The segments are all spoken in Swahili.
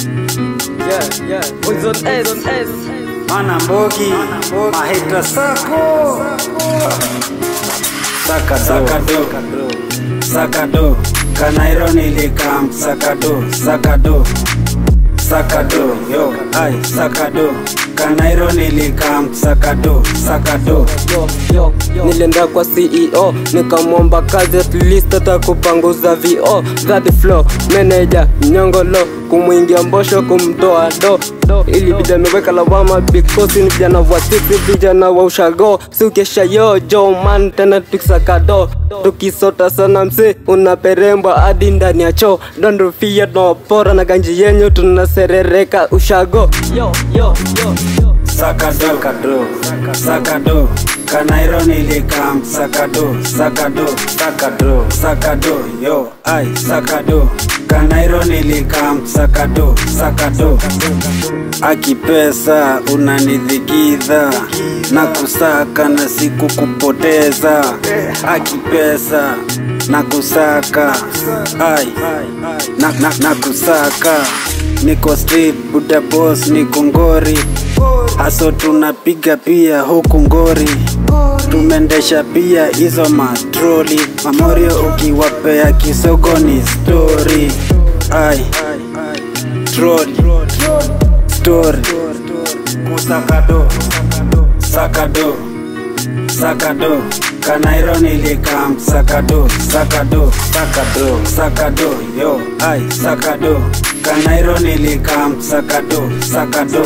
Yeah, yeah. Poison S, S. Mana mbogi, maheta sako. Saka do, saka do. Kanairo nilikam, saka do, saka do. Saka do, yo, ay, saka do. Kanairo nilikam, saka do, saka do. Yo, yo. Nilienda kwa CEO nikamwomba kazi, at least hata kupanguza VO. That flow manager nyongolo kumwingia mbosho kumtoa do. Ilibidi ameweka lawama because ni vijana wa sisi, vijana wa ushago. Si ukesha yo jo man tena tukisaka do. Tukisota sana mse unaperembwa hadi ndani ya choo. Don't fear no pora na ganji yenyu tunaserereka ushago. Yo, yo, yo, yo. Saka do, saka do. Kanairo nilikam, saka do, saka do, saka do, saka do, yo, ay, saka do. Kanairo nilikam, saka do, saka do. Akipesa unanidhigidha na kusaka na siku kupoteza. Akipesa na kusaka, ay, na kusaka. Niko street buda boss, niko ngori. Haso tunapiga pia huku ngori. Tumendesha pia hizo matroli. Mamorio ukiwapea kisogo ni story. Ay, troli, story. Kusakado, sakado, sakado. Kanairo nilikam, sakado, sakado, sakado, sakado, yo, ay, sakado. Kanairo nilikam, sakado, sakado,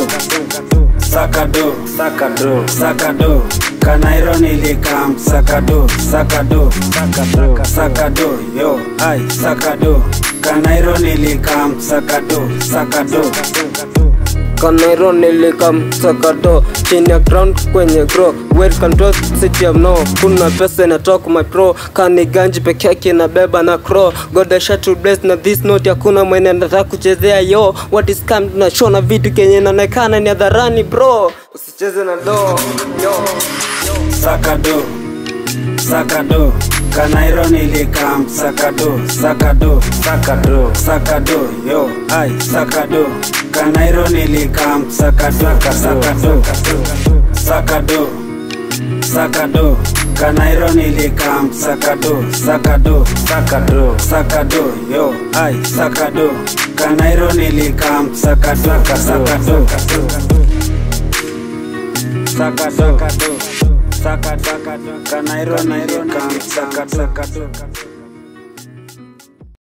sakado, sakado, sakado. Kanairo nilikam, sakado, sakado, sakado, sakado, yo, ay, sakado. Kanairo nilikam, sakado, sakado. Kanairo nilikam sakado. Chini ya ground kwenye grow. Welcome to city of no. Kuna pesa inatoka my pro. Kani ganji peke yake inabeba na crow. God I shall to bless na this note hakuna mwenye anataka kuchezea yo. What is come tunashona vitu kenye inaonekana ni hadharani bro. Usicheze na do. Yo. Sakado, sakado. Kanairo nilikam, sakado, sakado, sakado, sakado, yo, ay, sakado. Kanairo nilikam, sakado, sakado, sakado, sakado. Kanairo nilikam, sakado, sakado, sakado, sakado, yo, ay, sakado. Kanairo nilikam, sakado, sakado, sakado, sakado. Kanairo nilikam, sakado, sakado.